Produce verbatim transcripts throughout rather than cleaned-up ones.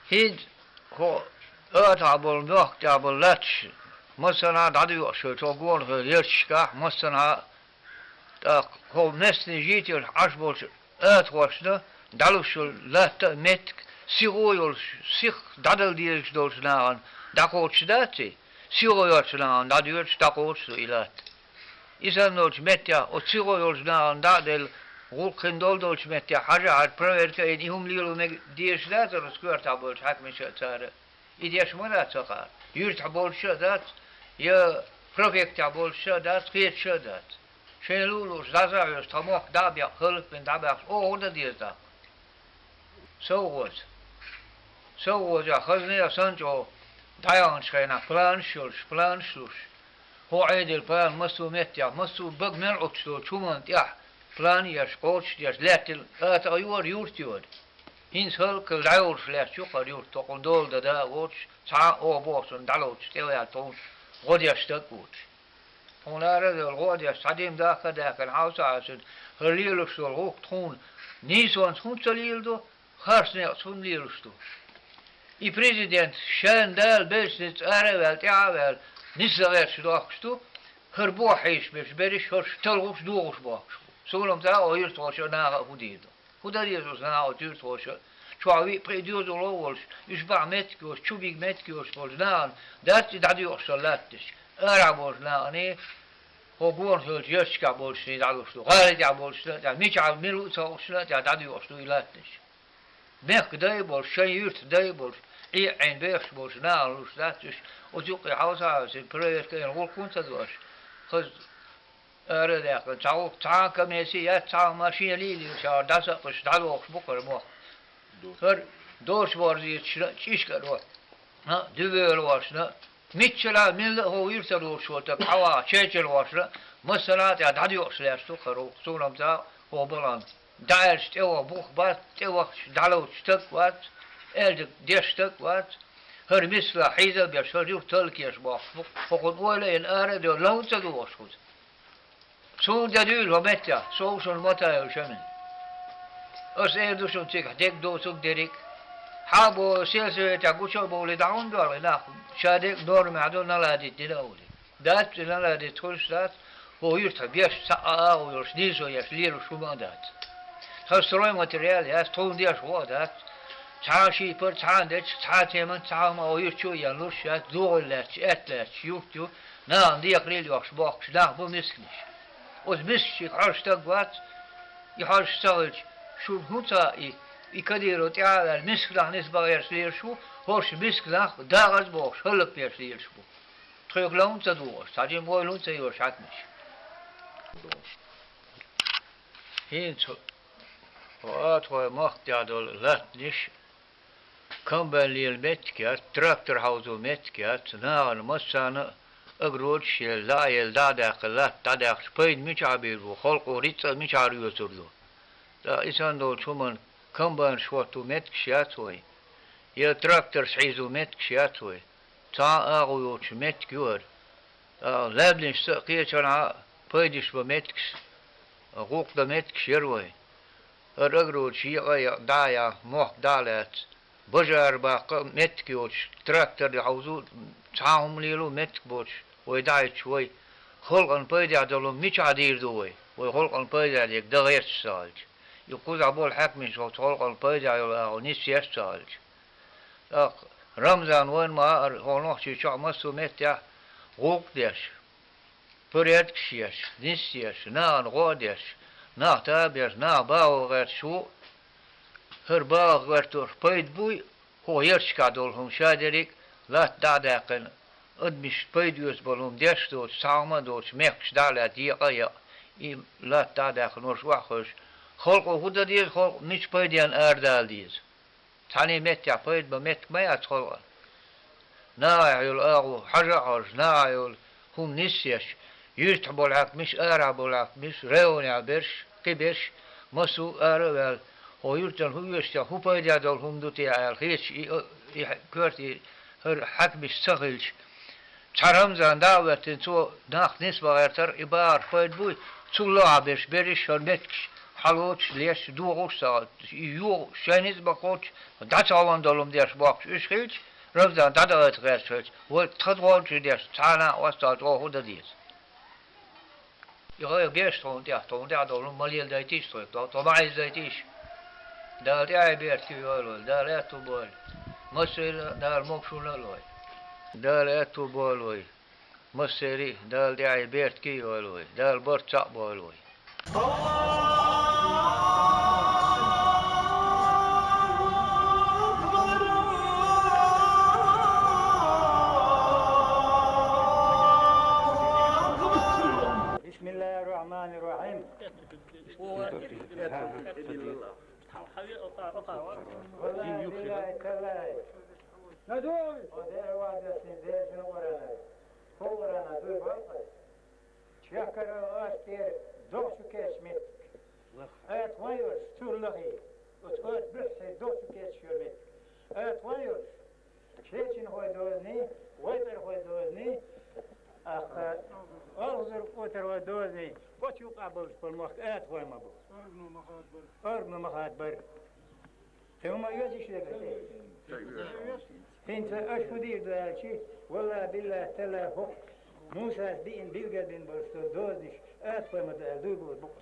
ХӀинца хӀо атахь болу, мохк тӀехь болу латташ массанхьа дӀадоьӀуш ю, цо гонах йолу ярташкахь массанхьа, тӀаккха хӀо местный житель Ӏаш болчу атахошна дӀалуш йолу латта а, меттиг а, сихо йолуш, сиха дӀадала дезаш долчу нахана дӀакхочуш дац и? Сихо йоцучу нахана дӀадоьдуш, дӀакхочуш ду и латта. И санна долчу меттехь, оцу сихо йолчу нахана дӀа а делла, гӀуллакх хин долу долчу меттехь хьажа а хьажа, проверка а йина, и хӀума лело мега дезаш дацара оцу коьртахь болчу хьаькамаша а, цара а? И деш ма дац хӀокхара. Юьртахь болчуша а дац, я префектехь болчуша а дац, кхечуша а дац. Шайн луъу-луъуш дӀасахьоьжуш, тхан мохк дӀа а беккха, хӀаллакбина дӀа а баьхча, оха хӀун дан деза тӀаккха? СовгӀоз. СовгӀозехь хазне а санна чӀогӀа дӀаяханчу хенахь планаш йолуш, планаш луш, хӀо Ӏедал план массо а меттехь, массо а бага мел Ӏуттуш долчу хӀуманна тӀехь план еш, кхочуш деш, лаьттина атагӀа йора, юрт йора. ХӀинца хӀаллакьхилла дӀайолуш лаьтташ ю хӀара юрт, тхо кхунна дола дан да а воцуш, цхьа а оха бохучунна дӀалоцуш, тӀеваьлла тхуна гӀо деш стаг а воцуш. Тхуна ара а девлла, гӀо а деш, цхьа дийна дахка а даьккхина, хьовса а хьовсина, хӀара лелаш долу гӀуллакх тхуна нийсонца хӀунда ца леладо, харц некъаца хӀунда лелаш ду? И президент шена Дала беллачу ницкъаца ара а ваьлла, тӀаьхьа а ваьлла, ницкъ дан гӀерташ дохкуш ду, хӀара бохьийша берш берриш, хӀорш талхуш, дохуш бохкуш бу. Суна-м цхьа а, оха юьртахоша а, наха а хӀун дийр ду? ХӀун дан деза оцу наха, оцу юьртахоша а? Чохь виъ-пхиъ доьзало а волуш, уьш бахьа меттиг йоцуш, чу бига меттиг йоцуш болчу нахана дац и дӀадоьӀуш долу латтанаш? Арахь болчу нахана, хӀо гонах йолчу ярташкахь болчушний дӀалуш ду, гӀали тӀехь болчушна а тӀехь, мичахь мила ву а ца хууш, шина а тӀехь дӀадоьӀуш ду и латтанаш. Мехкан дай а болуш, шайн юьртан дай а болуш, Ӏе а Ӏийна бехаш болчу нахана луш дац уьш, оцу юккъе хьовса а хьовсина, проверка а йина, гӀуллакх хӀунда ца до аша? Хаза ара а даьккхина, цхьа гӀуллакх, цхьа а комисси яц, цхьа а машина лийлийла, ша дӀасакъуьйсуш, дӀадохуш бу хӀара мохк. ХӀара дош борзийчу чӀишка а рохь, а, дуьвелошна, миччала а, милла а хӀо вуьрса лоруш волу стаг хьаваха чечалхошна, массанхьа а тӀехь дӀадоьӀуш лаьтташ ду хӀара гӀуллакх, суна-м цхьа а хӀо балан. ДӀааьлча тӀеваха бух бац, тӀевахча дӀалоцуш стаг вац, аьлларг деш стаг вац. ХӀара мискалахь хьийза а беш, хӀара юрт хӀаллакъеш бохкуш бу, хӀокхунна ойла а йина, ара а девлла, лан хӀунда ца дохуш кхуза? Суна де дуьйла хӀо меттехь, со ву шуна Матаев Шамил. Аса эр ду шуна цигахь дерг доцург, дерриг а. Хьабо сельсоветехь гуча а бовлий, дӀа хӀунда доьлху и нах, ша дерг а нормехь ду, наладить дина а олий? Дац и наладить, хуьлуш дац, хӀо юьртахь беш цхьа а агӀо йолуш, нийсо еш лелаш хӀума а дац. Тхан стройматериал яц, тхуна деш гӀо а дац. Цхьа а шийтта пара цхьана дечу, цхьа а теманца цхьа а хӀума хӀо юьрта чу а ян луш яц, догӀийла лаьтташ, аьтта лаьтташ юрт ю, нахана декхарийлла йохуш бохкуш нах бу мисканаш. Оцу мискачуьнга хьожуш стаг вац, и хьожуш ца хилча, шуна хӀун ца и, и Кадыров тӀаьхьа а ваьлла, миска нах нисбан гӀерташ лелаш ву, хӀорш миска нах дагӀаза бохуш, хӀаллакбеш лелаш бу. Тхоьга лан хӀунда ца дохуш, цхьа жимма ойла хӀунда ца йолуш хьаькамаша? ХӀинца хӀо атахой махка тӀехь долу латтанаш, комбайн лела меттиг яц, трактор хьовзо меттиг яц, нахана массарна а огородаш елла, лаӀа елла, дӀа а даьккхина, латта дӀадаьккхича, пайда мичахь бийр бу, халкъо рицкъа мичахь роьцур ду? ТӀаккха и санна долчу хӀуманна комбайнаш хӀотто меттигаш яц вай, я тракторш хьийзо меттигаш яц вай. Цхьа а агӀо йоцуш меттиг ю хӀара. ТӀаккха лаьбнашца а, кхечанхьа а пайдаш бан меттигаш, гӀуллакх дан меттигаш яра вай. ХӀара огородаш екъа а екъна, дӀа а яьхна, мохк дӀа а лаьцна, бажара баккха а меттиг йоцуш, трактор хьовзо, цхьа а хӀума лело меттиг боцуш, вай дӀахӀиттича, вай халкъана пайдехь долу хӀума мичахь дийр ду вай, вай халкъана пайдехь дерг дан гӀерташ ца хилча? И кхузахь болу хьаькамаш оцу халкъана пайдехь йолу агӀо нисъеш ца хилча? ТӀаккха Рамзан вайна ма-, хӀара хӀокху Нохчийчохь массо а меттехь гӀуллакх деш, порядкаш еш, нисъеш, нахана гӀо а деш, нах табеш, нах бахьа гӀерташ ву. ХӀара бахьа гӀертарх пайда буй, хӀокху ярташкахь долу хӀума ша дерриг а, латта дӀа а даьккхина, адамашна пайда оьцу болу хӀума деш а доцуш, цхьа хӀума а доцуш, мехкаш дӀа а лаьцна, екъа а екъна, и латта дӀа а даьккхина, хӀорш охьахевшича, халкъо хӀун дан деза, халкъ мича пайденна арадала деза? Цхьанне меттехь пайда бан меттиг ма яц халкъана. Нахехь йолу агӀо хьажа а хьожуш, нахехь йолу хӀума нисъеш, юьртахь болу хьаькамаш, арахь болу хьаькамаш, районехь берш, кхин берш, массо а ара а ваьлла, хӀокху юьртана хӀун оьшучу, хӀун пайдехь долу хӀума ду те аьлла хеташ, и, и коьрте хӀара хьаькамаш ца хилча, цхьа Рамзан дӀа а хӀоьттина, цо нах нисбан гӀертарх и бахарх пайда буй, цул лохьа берш берриш хӀара меттигаш Ӏалоцуш, леш, дохуш сагӀа, и юха шайн иза бакъоч, дӀа ца гӀован долу деш бохуш уьш хилча, Рамзан дӀадахайта гӀерташ хилча, вай тхан догӀучу деш цхьана а остал чӀогӀа дан деза. И гӀайгӀа беш тхуна тӀехь, тхуна тӀехь долу ма леладайтийша тхоьга, тхо, тхо ма Ӏийзадайтийша. Дала тӀаьхье беркате йойла вай, Дала аьтту бойла. Массеран а Дала могушалла а лойла. Дала аьтту бойла вай. Массеран а Дала тӀаьхье беркате йойла вай, Дала барт цхьаъ бойла вай. بسم الله الرحمن الرحيم. والله بالله تالله. Надуй! О, Дела вадасин, Дела шун варана. Ху варана, дуй бакъа. Чехкара оцу тӀера догӀа чу кечу меттиг. Ат ван йолуш, цур лахий. Оцу оцу буьххье догӀа чу кечаш йолу меттиг. Ат ван йолуш, чеченхой дозаний, вайтархой дозаний, ахка, олхазар отархой дозаний, оцу юкъа болуш болу мохк атахой ма бу. Органа ма хадабара. Кхин хӀума оьшуш дерг те? ХӀинца аша хӀун дийр ду аьлчи, валлахӀи, биллахӀи, таллахӀи, хӀокху Мусас биъна билгал бина болуш долу дозанаш атахой ма ду аьлла дуй боху букъ.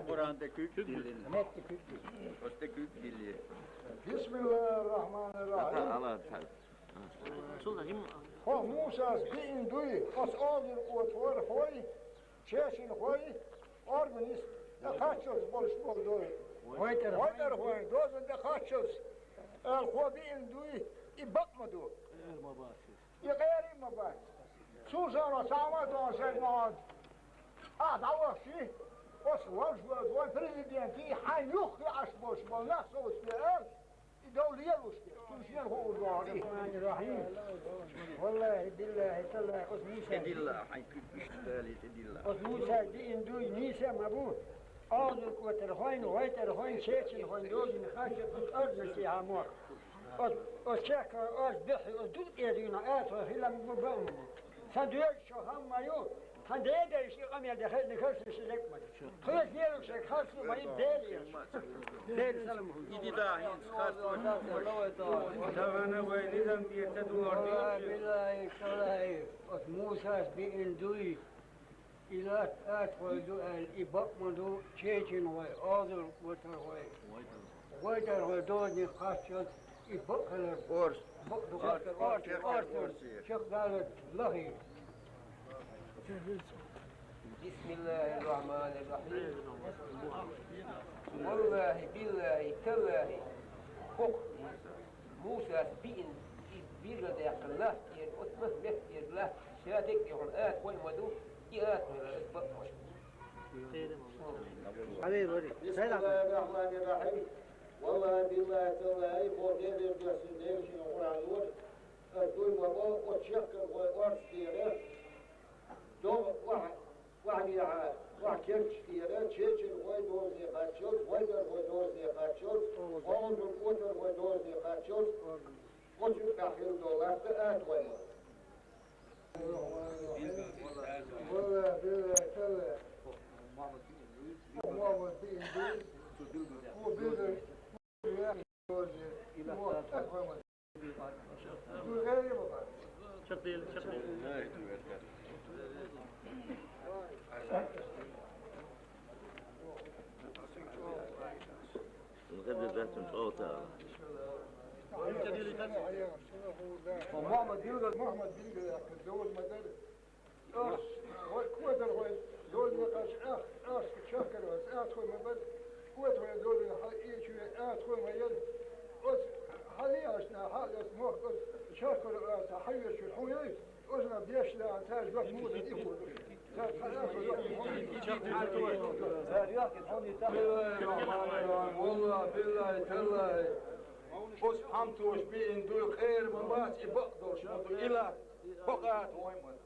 Къуръан де куьг диллина. Метта куьг диллина. Оцу де куьг диллира. بسم الله الرحمن الرحيم. Хьо Мусас биъна дуй, оцу олур оцу вара хой, чеченхой, органист, тӀе кхаччалц болуш болу доза. Вайтархой. Вайтархой, доза тӀе кхаччалц. Ала хьо биъна дуй, и бакъ ма ду. Эр ма бац. И къера а ма бац. Цул сов цхьа а ма догӀу шайн нохана. Ахьа дӀавахчий, оцу вовшах вайн президентий, хьайн юххе Ӏаш болуш болу нах совцабе ала, и дов лелош дерг. Цунна шена хуур догӀу и. الرحمن الرحيم. ВаллахӀи, биллахӀи, таллахӀи, оцу Муса. ТӀедилла, хьайн куьг иштта далий, тӀедилла. Оцу Мусас биъна дуй нийса а ма бу. Олур отархойн, вайтархойн, чеченхойн дозанаш кхаччалц оцу органистехьа мохк. Оцу, оцу чехка, оцу буьххье, оцу дукъ тӀера дуьйна атахой хила ма бу, бан ма бу. Сан доьжучу хӀама ма ю, тхан дедайша и къамел дан хезна хаза ши дерг ма ду. Тхоьца лелош дерг хаза ду ма ю, Дела еш. Дела салам хӀун. Иди да, хӀинца хаза ду. Тахана вай низам тӀера ца дугӀар дуьйцу. Билай, шалай, оцу Мусас биъна дуй. И латта атахой ду аьлла, и бакъ ма ду, чеченхой, олур отархой, вайтархой дозанех кхаччалц, и бакъ хилар. Орс. Бакъ ду. Орс, орс, орс, орс, орс. Чекхдалар лахий. بسم الله الرحمن الرحيم. ВаллахӀи, биллахӀи, таллахӀи, хӀокху Мусас биъна и билгалдаьккхина латта тӀера, оцу маса метта тӀера латта, ша дерг а йохуна атахой ма ду, и атахой ма ду, бакъ ма ду. بسم الله الرحمن الرحيم. ВаллахӀи, биллахӀи, таллахӀи, хьо Дела верг доьссина, Дела шен Къуръан лора, аса дуй ма бо, оцу чехкархой орца тӀера, догӀа охьа, охьадехьа, охьа кергаш тӀера, чеченхой дозане кхаччалц, вайтархой дозане кхаччалц, олур отархой дозане кхаччалц, оцу юкъахь хила долу латта атахой ма ду. Мухаммад билгал, Мухаммад билгал, Мухаммад билгал, Ас, вай, котар вай, долина кхаш, ах, ас, чаккар вай, ас, хой ма бад, кот вай, долина, ха, и чу, ас, хой ма ял. Ас, хали ас, на, ха, ас, мох, ас, чаккар, ас, хай, ас, чу, хой, ас, на, беш, на, ас, ас, вак, муд, и, хой. Ас, ха, ас, вак, муд. بسم الله الرحمن الرحيم. والله، بالله، تالله. Ас хьамтош биъна дуй, кхера ма бац, и бакъ долуш ма ду, и латта, хӀокху атахой ма ду.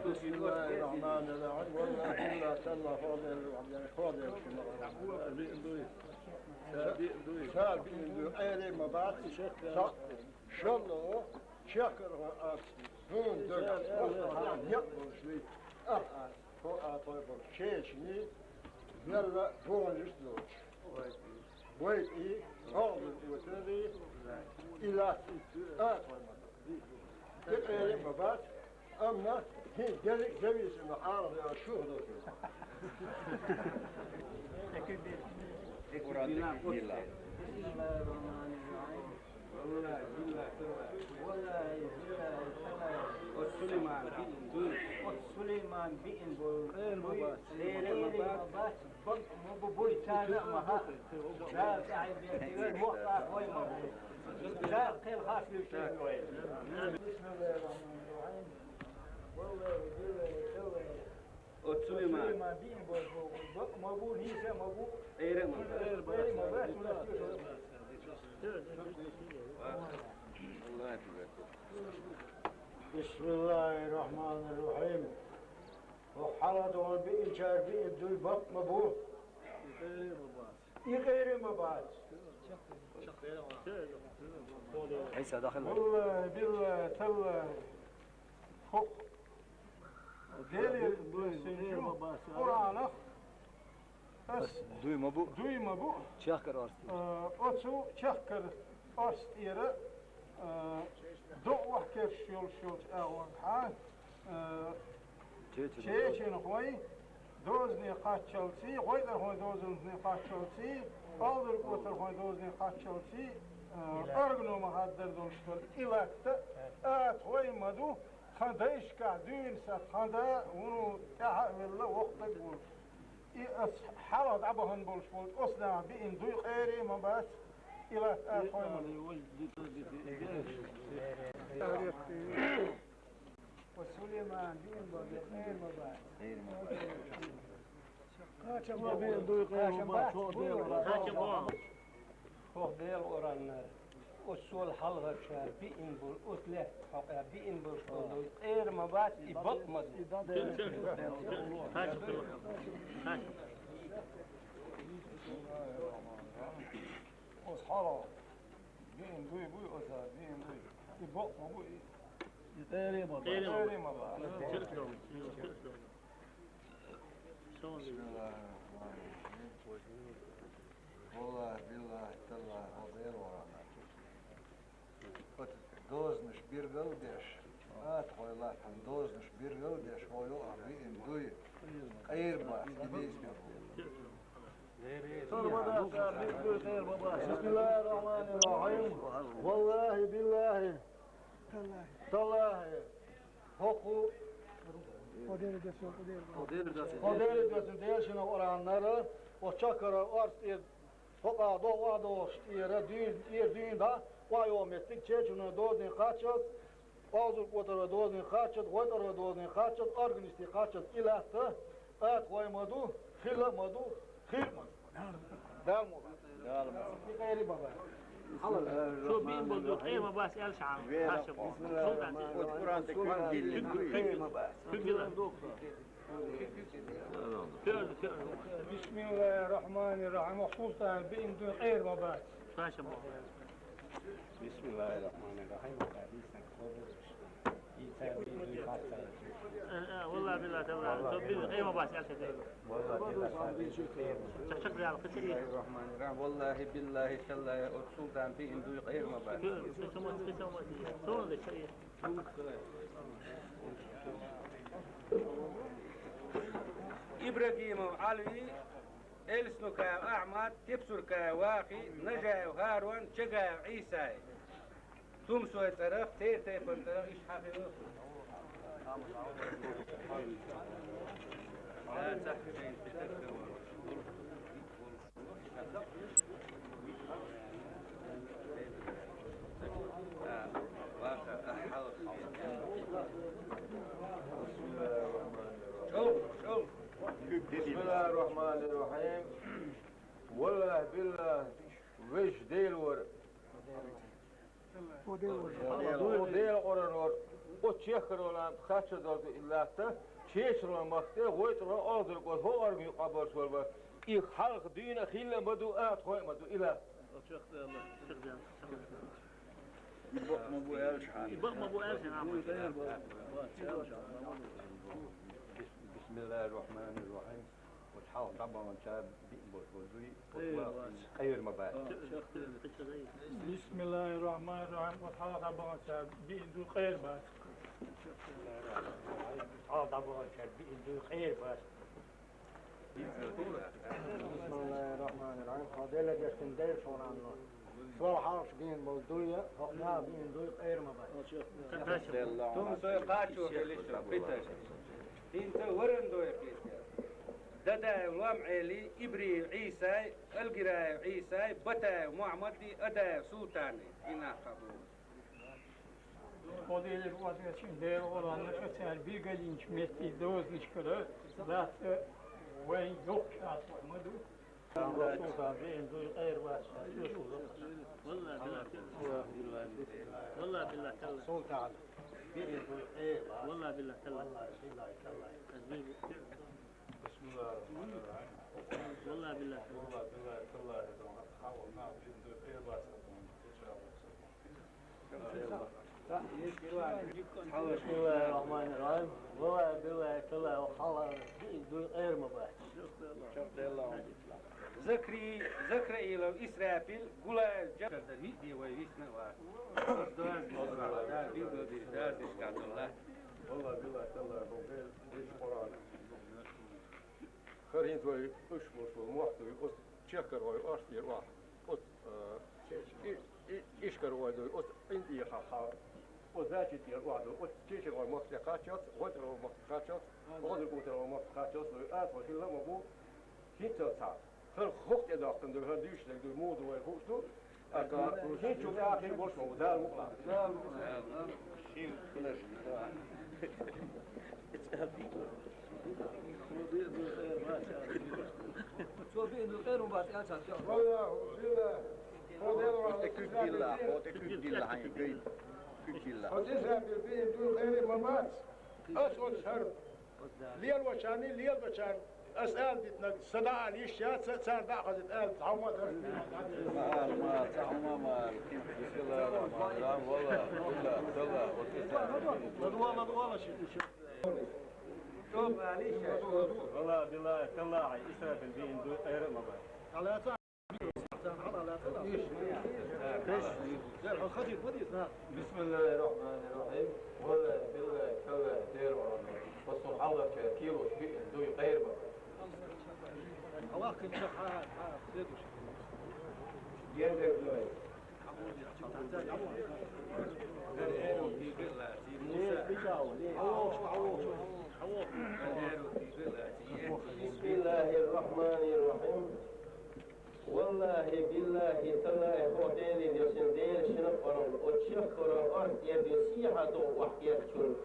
بسم الله الرحمن الرحيم. والله إلا تلا فاضل وعبد القادر. Ша биъна дуй, кхера ма бац, и шалла, чаккар ван ас, хӀун дагахь, ас, ас, некъ болуш вий. Ас, ас. Атхой бо чечни, мерла богӀун йиш доч. Вай и, огъур утари, и лас и, атхой ма. Ти къери ма бац, амма хи дери, дери сима аргъ я шух доч. Къуръан текила. Валлахи, биллахи, таллахи. Валлахи, биллахи, таллахи. От Сулейман биъин дуй. От Сулейман биъин бу. Эр ма бац. Эр ма бац. Бак ма бу буй чана ма ха. Да, да, ай, бе, бе, мо ха, ой ма бу. Да, кел хаш лю чу ой. Бисмиллахир рахманир рахим. Валлахи, биллахи, таллахи. От Сулейман. Сулейман биъин бу, бу, бу, ма бу, ниса ма бу. Эре ма бу. Эре ма бу. Аллах акбар. Бисмиллахир рахманир рахим. Ва хьалат ва биъин чар биъин дуй бакъ ма бу. И къери ма бац. Иса дахил. Валлахи, биллахи, таллахи. Хукъ. Дели, Къуръанах. Ас дуй ма бу. Дуй ма бу. Чехкар орст. Э, оцу чехкар орст тӀера, э, доъ вахкерш йолш йолчу агӀор хьан, э, чеченхой дозане кхаччалций, гӀойтӀархой дозане кхаччалций, алдар котархой дозане кхаччалций, э, органу ма хаддар долуш дара и латта, атхой ма ду, тхан дайшкахь дуьйна сан тхан да, вуно тӀаьхьа а велла, воккха стаг волуш. И ас хьалха дӀабахана болуш волчу оцу наха биъна дуй къери а ма бац, и латта атхой ма ду. Ва Сулейман биъна бу къери ма бац. Кхачам бу биъна дуй къери ма бац. Кхачам бу. ХӀокху Делан Къуръанара, оцу сол хьалхарчара биъна болу, оцу лаьтта хьокъехь биъна болуш болу къера ма бац, и бакъ ма ду. Оцу хьалха биъна дуй буй, оцара биъна дуй. И бакъ ма бу, и къера ма бац. Къера ма бац. Бисмиллахир-рахманир-рахим. Валлахи, биллахи, таллахи, хьо Дела вара. Оцу дозанаш биргал а деш, атхой латтахь дозанаш биргал а деш, хьо йоӀах биъна дуй, къера бац, и дийца бу. Бисмиллахир-рахманир-рахим. Валлахи, биллахи, таллахи. ХӀокху Кхо дерриг дешна, кхо дерриг. Кхо дерриг дешна, Делан Къуръанара, оцу чаккара орца тӀера, хӀокху догӀа а догӀуш тӀера, дуьйна, тӀера дуьйна дӀа, охьайо меттиг, чечуна дозане кхаччалц, алдар котара дозане кхаччалц, гӀойтӀара дозане кхаччалц, органисте кхаччалц и латта, атхой ма ду, хила а ма ду, хир а ма ду. Дала ма вац. Дала ма вац. Шо биъна болу къе ма бац аьлла ша. Вера. Бисмиллахир-рахманир-рахим. Оцу Къуръан тӀе куьг дилла. Куьг, куьг дилла. Коьрта, коьрта. Бисмиллахир-рахманир-рахим. Султан биъна дуй къера ма бац. Бисмиллахир-рахманир-рахим. Э, э, валлахи, биллахи, таллахи, со биллахи, къе ма бац аьлла ша. Чакх-чакх яла, кхин ца и. Валлахи, биллахи, таллахи, оцу Султан биъна дуй къера ма бац. Кхин ца ма, кхин ца ма. Сон де ца и. Ибрагимов Ӏали, Эльснукаев Ахьмад, Тепсуркаев Вахи, Нажаев ХӀарон, Чагаев Ӏийсай. Тумсой цӀарах, тер тайпан цӀарах иштта хьан хилла? ЧӀогӀа, чӀогӀа. Бисмиллахир-рахманир-рахим. Валлахи, биллахи, везачу Дела вара. Хьо Дела вара. Хьо Дела Къуръан вара. Оцу чехкараллан кхаччалц долу и латта, чечаллан махка тӀе, гӀойтӀаллан, алдар котара, хӀокху орган юкъахь болуш вара. И хьалха дуьйна а хилла а ма ду, атхой а ма ду, и латта. И бакъ ма бу аьлла ша. И бакъ ма бу аьлла ша. بسم الله الرحمن الرحيم. Оцу хьалха дӀабаханчара биъна болуш болу дуй, оцу къера ма бац. بسم الله الرحمن الرحيم. Оцу хьалха дӀабаханчара биъна дуй къера бац. Оцу хьалха дӀабаханчара биъна дуй къера бац. بسم الله الرحمن الرحيم. Хьо Делан дешнийн Делан шоранно. Шол хьалха биъна болу дуй, хӀокху наха биъна дуй къера ма бац. Тумсой кхачо хилиша, питаш. ХӀинца варан дой кхетта. Дадаев Лом-Ӏели, Ибриев Ӏийсай, Алгираев Ӏийсай, Батаев Мухьаммади, Адаев Султани. И нах кхаъ бу. Кхо дийриг вазийта шен Делан гӀоранна цара билгалйинчу меттийн дозанашкара латта вайн йоккха ма ду. Султан биъна дуй къера бац. Валла, билла, талла. Валла, билла, талла. Султан биъна дуй къера бац. Валла, билла, талла. Валла, билла, талла. بسم الله الرحمن الرحيم. Валла, билла, талла. Валла, билла, талла. بسم الله الرحمن الرحيم. Валла, билла, талла, хьалха биъна дуй къера ма бац. Закри-, Закраилов Исрапил, Гулаев Джа-, Даза виъ де вай висна а вац. Даза, Даза, Даза, Даза, Даза, Даза, Даза, Даза, Даза, Даза, Валла, билла, талла, хӀокху Делан дешнийн Къуръан. ХӀара хӀинца вай уьш болуш болу мохк дуй, оцу чехкархой орц дера охьа. Оцу, а, и, и, ишкархой дуй, оцу къинтӀера хьа, оцу зачет дера охьа дуй, оцу чеченгой мохк тӀе кхаччалц, гӀойтаргӀой мохк тӀе кхаччалц, гӀозарг утаргӀой мохк тӀе кхаччалц дуй, аса хила ма бу, хӀинца цхьа. ХӀара хӀокху тӀе доккхун ду, хӀара дуьйцуш дерг ду, муха ду вай хууш ду. ТӀаккха хӀинца чу тӀе а хир болуш ма бу, Дала мукъ лахь. Цо биъна къера ма бац аьлла царна. Валлахьи, биллахьи. ХӀокху тӀе куьг дилла, хӀокху тӀе куьг дилла хьайна гай. Куьг дилла. Хьо тӀе сабир биъна дуй къера ма бац. Ас оцу хӀара Лелочарний, лелочарна ас ала дитинарг, сан дӀа ала йиш яц, царна дӀа а хазийта ала, хьовма а дара. Ма ала, ма ала, ца хьовма, ма ала. Бисмиллахьир-рахьманир-рахьим. Валла, билла, талла, вот это. ЛадугӀа, ладугӀа, лаши. Валла, билла, талла, Исрапил биъна дуй къера ма бац. Бисмиллахьир-рахьманир-рахьим. Валла, билла, талла, дера валла. Хьо суна хьалхарчара кийрахь биъна дуй къера ма бац. Герга дуй. Бисмиллахьир-рахьманир-рахьим. Валлахьи, биллахьи, таллахьи, хӀокху Деле дешнийн Делан шина Къуръан, оцу чехкархой орц дера дуй, сехьа догӀу охьа кеччунна.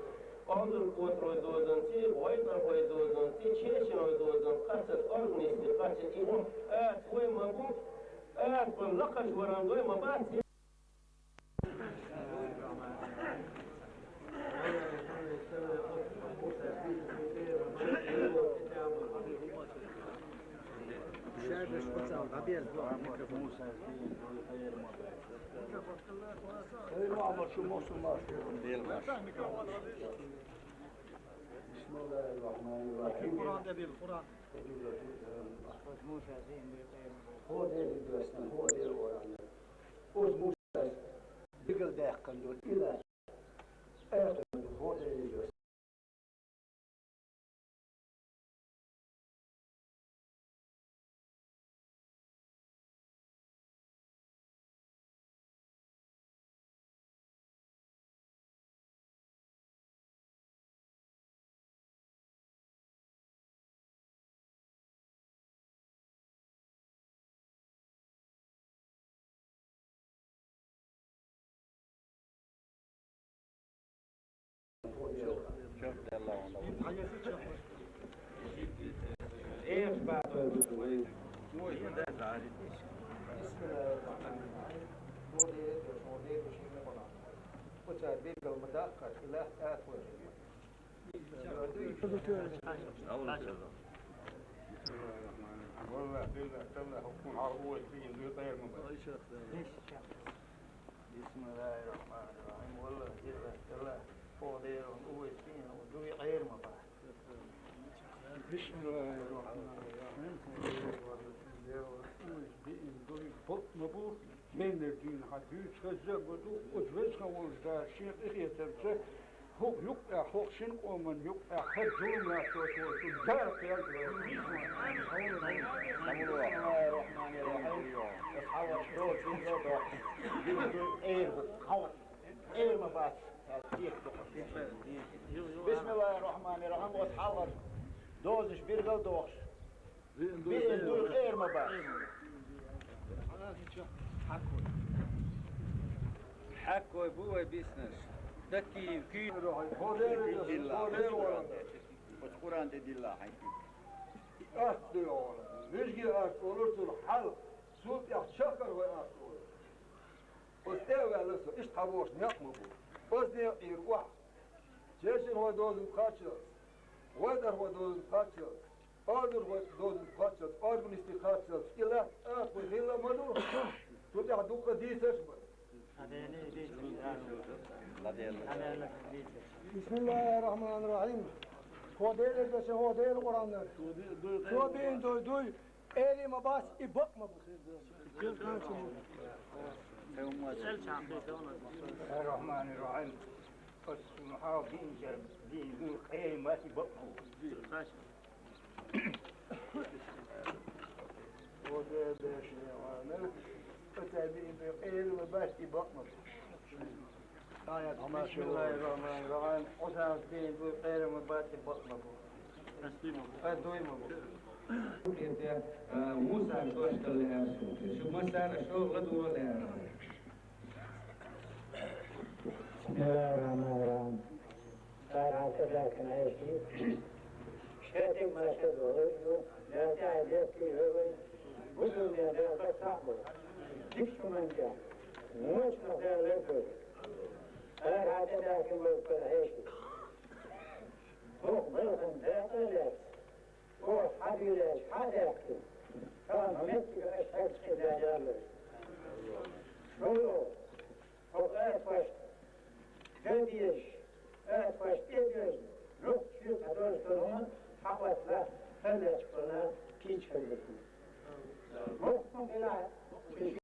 Къомзар котарой дозанций, гӀойтӀархой дозанций, чеченгой дозанций, кхаччалц организаций, кхаччалц и охьа ата вай ма бу, ата бан лакхаш варан дой ма бац. بسم الله الرحمن الرحيم. Къуръан тӀе била, Къуръан. Оцу Мусас билгалдаьккхина долу и лаьтта аьлла ду хӀокху Деле йоьсу. Валлахьи, биллахьи, таллахьи, хӀокхунна хьалха вай кийна дуй къера ма бац. Бисмиллахьир-рахьманир-рахьим. Валлахьи, биллахьи, таллахьи, хӀокху Делан вай кийна дуй къера ма бац. بسم الله الرحمن الرحيم. Биъна дуй бакъ ма бу, беннар дуйна хьа дуьйцу хеза а ма ду, оцу Веза-Воккха волчу Дала шен къинхетамца хӀокху юккъехь, хӀокху шина къоман юккъехь хӀара зулам латтош волчу Дала кхел а вай. بسم الله الرحمن الرحيم. Оцу хьалхарчу доза бинза а дохуш, бинза дуй Ӏер бу. Хьалха Ӏер ма бац. Цхьа кехат ду-кх. بسم الله الرحمن الرحيم. Оцу хьалхарчу дозанаш бирза а дохуш, биъна дуй Ӏер ма бац. Хьаькой бу вай биснарш. Даккхий куьйга. Оцу Къуръан тӀе дилла хьайн куьйга. Атта дуй хьуна. Вуьшта атта олура цунах хьал, цул тӀаьхьа чаккхархой атта олура. Оцу тӀе а ваьлла со, иштта хьан бохуш некъ ма бу. Аса некъ Ӏийра охьа. Чеченхой дозанна кхаччалц, вайдархой дозанна кхаччалц, Ӏодорхой дозанна кхаччалц, органистий кхаччалц, и латта акхой хилла а ма ду, цу тӀехь дуккха дийцарш а бара. بسم الله الرحمن الرحيم. ХӀокху Делера дешан, хӀокху Делан Къуръаннара. Цо бина дуй, дуй, Ӏер а ма бац, и бакъ а ма бу. الرحمن الرحيم. Оцу хьалха бинчара бина дуй Ӏер а ма бац, и бакъ а ма бу. ХӀокху Делан дешан, оцу бина дуй Ӏер а ма бац, и бакъ а ма бу. بسم الله الرحمن الرحيم. Оцу бина дуй Ӏер а ма бац, и бакъ а ма бу. Ас дуй ма бу. Мусана дош дала лаьара суна. Шу массара а шо ладугӀа лаьара. بسم الله الرحمن الرحيم. Цара хьалха тӀедаьхкина аят ю. Шайтан маьрша а догӀур ду, Дала тӀаьхьа дехкий вевай, бу дуьнен Дала дагахь а бу. Дикачу хӀуманна тӀехь, вочунах Дала лерг вай. Цара хьалха тӀедаьхкина вай кара хьекхи.